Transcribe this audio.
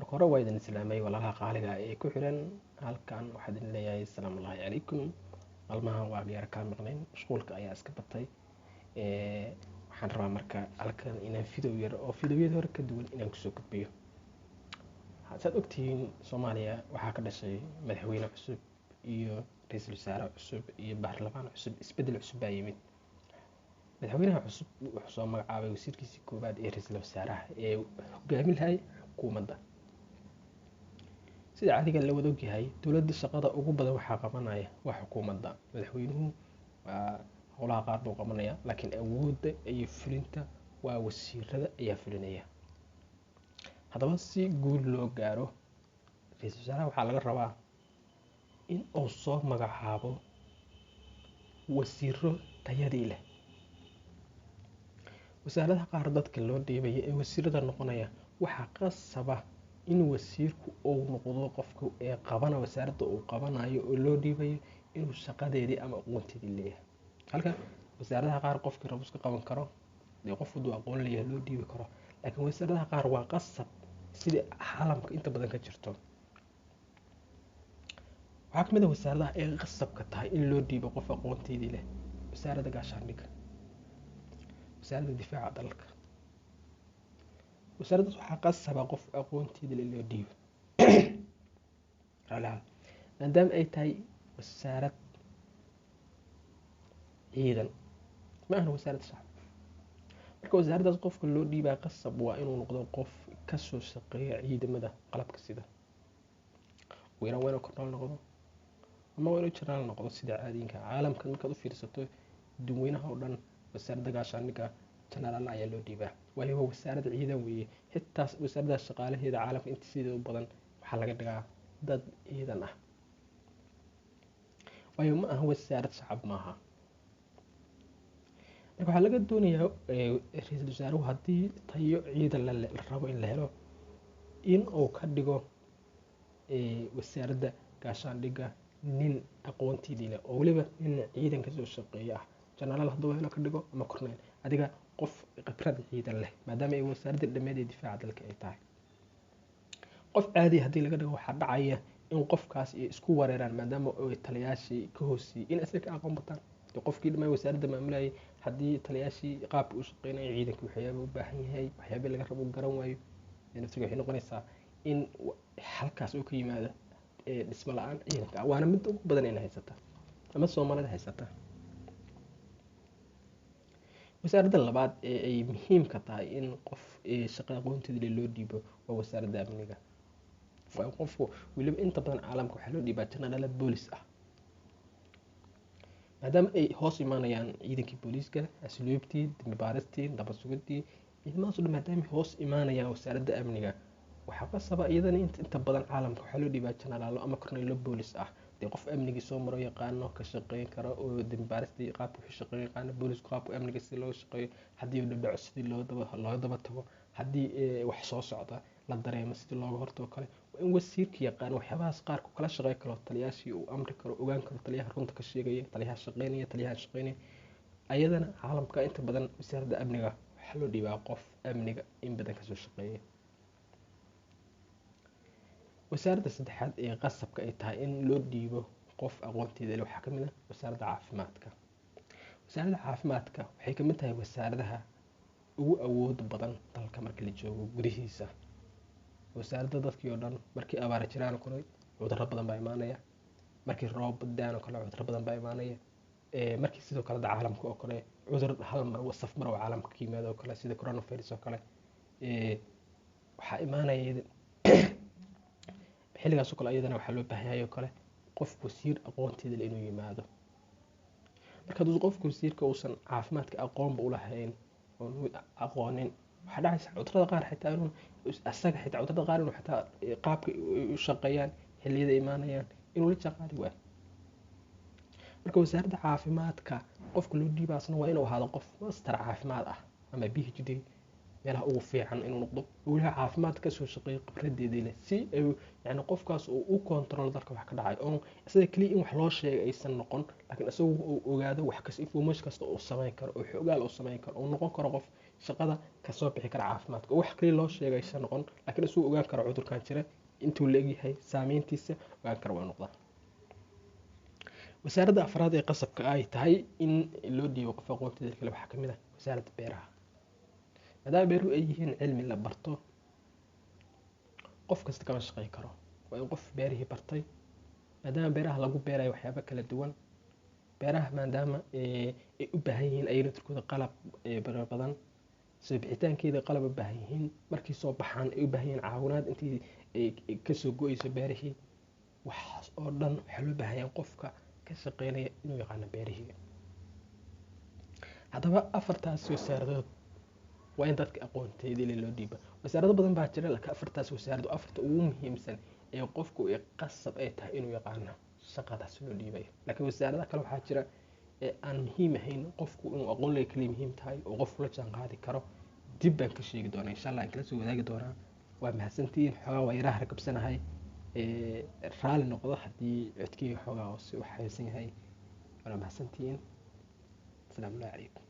Marka hore waa idin islaamay walaalaha qaaliga ee ku xiran halkan. Waxaa idin leeyahay asalaamu ullaahi calaykum. Maalmahan waa yara kaa maqnayn, mashquulka ayaa iska batay. Waxaan rabaa marka halkan inaan video yar oo videoyada hore ka duwan inaan kusoo gudbiyo. Saad ogtihiin, Soomaaliya waxaa ka dhashay madaxweyne cusub iyo ra-iisul wasaare cusub iyo baarlamaan cusub. Isbedel cusub baa yimid. Madaxweynaha cusub wuxuu soo magacaabay wasiirkiisii koowaad ee ra-iisul wasaaraha ee hogaamin lahay xukuumadda. Sida caadiga la wada ogyahay, dowladda shaqada ugu badan waxaa qabanaya waa xukuumadda. Madaxweynuhu waa howlaha qaar buu qabanaya, laakiin awoodda iyo fulinta waa wasiirada ayaa fulinaya. Haddaba, si guul loo gaaro, ra-iisul wasaaraha waxaa laga rabaa in uu soo magacaabo wasiiro tayadii leh. Wasaaradaha qaar dadka loo dhiibaya ee wasiirada noqonaya, waxaa qasaba in wasiirku uu noqdo qofka ee qabana wasaaradda uu qabanayo oo loo dhiibayo inuu shaqadeedii ama aqoonteedii leeyahay. Halka wasaaradaha qaar qofkii rabo iska qaban karo, dee qof hadduu aqoon leeyahay loo dhiibi karo, laakiin wasaaradaha qaar waa qasab, sida caalamka inta badan ka jirto. Waxaa kamid ah wasaaradaha ay qasabka tahay in loo dhiibo qof aqoonteedii leh wasaaradda gaashaandhigga, wasaaradda difaaca dalka. Wasaaraddaas waxaa qasaba qof aqoonteedii leh in loo dhiibo, maadaama ay tahay wasaarad ciidan, ma ahan wasaarad shacab. Marka wasaaraddaas qofka loo dhiibaa qasab waa inuu noqdo qof kasoo shaqeeya ciidamada qalabka sida. Ugu yaraan waa inuu korneel noqdo ama waa inuu jenaraal noqdo. Sida caadinka caalamka markaad u fiirsato, dadweynaha oo dhan wasaaradda gaashaandhigga jenaraal ayaa loo dhiibaa, waayo waa wasaarad ciidan weeye. Xitaa wasaaradda shaqaalaheeda caalamka inta sida u badan waxaa laga dhigaa dad ciidan ah, waayo ma aha wasaarad shacab maaha. Marka waxaa laga doonayaa ra-iisul wasaaruhu, haddii tayo ciidan la rabo in la helo, in uu ka dhigo wasaaradda gaashaandhigga nin aqoontiidii leh oo weliba nin ciidan kasoo shaqeeya ah. Jenaraal hadduu helo ka dhigo ama korneyl, adiga qof khibrad ciidan leh, maadaama ay wasaaradda dhammeed ee difaaca dalka ay tahay. Qof caadi haddii laga dhigo, waxaa dhacaya in qofkaas ay isku wareeraan, maadaama ay taliyaashii ka hooseeyey in isaga ka aqoon bataan. Qofkii dhammaan wasaaradda maamulayay haddii taliyaashii qaabka u shaqeynaya ciidanka, waxyaaba u baahan yahay, waxyaaba laga rabo garan waayo, naftiga waxay noqonaysaa in halkaas uu ka yimaado dhismo la-aan ciidanka, waana mid ugu badan ina haysata ama Soomaalida haysata. Wasaaradda labaad ee ay muhiimka tahay in qof shaqo aqoonteeda loo dhiibo waa wasaaradda amniga. Waa qofku weliba inta badan caalamka waxaa loo dhiibaa jenaraala boolis ah, maadaama ay hoos imaanayaan ciidankii booliiska, asluubtii, dambi baaristii, nabad sugidii, ciidamadaas oo dhan. Maadaama hoos imaanayaan wasaaradda amniga, waxaa qasaba iyadana inta badan caalamka waxaa loo dhiibaa jenaraalo ama korneylo boolis ah. Dee qof amnigii soo maro yaqaano, ka shaqeyn karo oo dambi baaristii qaabka wuxuu shaqeyn yaqaano, boolisku qaabka amniga si loo shaqeeyo, haddii uu dhadhaco sidii loo daba tago, haddii wax soo socda la dareemo sidii looga hortago kale, waa in wasiirka yaqaan waxyaabahaas qaarku kala shaqeyn karo taliyaashii, uu amri karo, ogaan karo taliyaha runta ka sheegaya, taliyaha shaqeynaya, taliyaha shaqeynaya. Ayadana caalamka inta badan wasaaradda amniga waxaa loo dhiibaa qof amniga in badan kasoo shaqeeya. Wasaaradda saddexaad ee qasabka ay tahay in loo dhiibo qof aqoonteeda leh waxaa kamid ah wasaaradda caafimaadka. Wasaaradda caafimaadka waxay kamid tahay wasaaradaha ugu awooda badan dalka marka la joogo gudihiisa. Wasaaradda dadkii oo dhan markii abaara jiraan oo kale cudurro badan baa imaanaya, markii roob daan oo kale cudurro badan baa imaanaya, markii sidoo kale caalamka oo kale cudur hal mar saf mar oo caalamka ka yimaado oo kale, sida coronavirus oo kale, waxaa imaanaya xilligaas oo kale. Iyadana waxaa loo baahan yahay oo kale qof wasiir aqoonteeda leh inuu yimaado. Marka hadduu qofka wasiirka uusan caafimaadka aqoonba ulahayn oon aqoonin, waxaa dhacaysa cudurrada qaar xitaa inuu asaga xitaa cudurrada qaar inuu xitaa qaabka u shaqeeyaan, xilliyada imaanayaan inuu la jaanqaadi waayo. Marka wasaaradda caafimaadka qofka loo dhiibaasna waa inuu ahaado qof master caafimaad ah ama PhD meelaha ugu fiican inuu noqdo, weliba caafimaad kasoo shaqeeyo, khibradeedii leh, si ay yani qofkaas uu u control dalka wax ka dhacay, oo isaga keliya in wax loo sheegay aysan noqon, laakiin isagu uu ogaado wax kasta, information kasta uu samayn karo, oo xogaal uu samayn karo, uu noqon karo qof Shaqada kasoo bixi kara caafimaadka, oo wax kaliya loo sheegay aysan noqon, laakiin isuu ogaan karo cudurkan jira, intuu la egyahay, saameyntiisa ogaan kara waa noqdaa. Wasaaradda afraad ee qasabka ay tahay in loo dhiibo qof aqoonteeda kale waxaa kamid ah wasaaradda beeraha. Maadaama beeruhu ay yihiin cilmi la barto, qof kasta kama shaqeyn karo, waa in qof beerihii bartay. Maadaama beeraha lagu beerayo waxyaabo kala duwan, beeraha maadaama ay u baahan yihiin ayaga laftirkooda qalab badan, soo bixitaankeeda qalab u baahan yihiin, markay soo baxaan ay u baahan yihiin caawinaad intii ay kasoo go'ayso beerihii, waxaas oo dhan waxaa loo baahan yahay qofka ka shaqeynaya inuu yaqaano beerihii. Haddaba afartaas wasaaradood waa in dadka aqoonteedii loo dhiibo. Wasaarado badan baa jira, laakiin afartaas wasaarad waa afarta ugu muhiimsan ee qofku ay qasab ay tahay inuu yaqaano shaqadaas loo dhiibayo. Laakiin wasaaradaha kale waxaa jira ee aan muhiim ahayn qofku inuu aqoon leeyahay kaliya muhiim tahay oo qofku la jaan qaadi karo. Dib baan ka sheegi doonaa, insha Allah, aan kala soo wadaagi doonaa. Waa mahadsantihiin. Xoogaa waa yaraha ragabsanahay, raali noqdo haddii codkeyga xoogaa hoose wax haysan yahay. Waa mahadsantihiin. Asalaamu calaykum.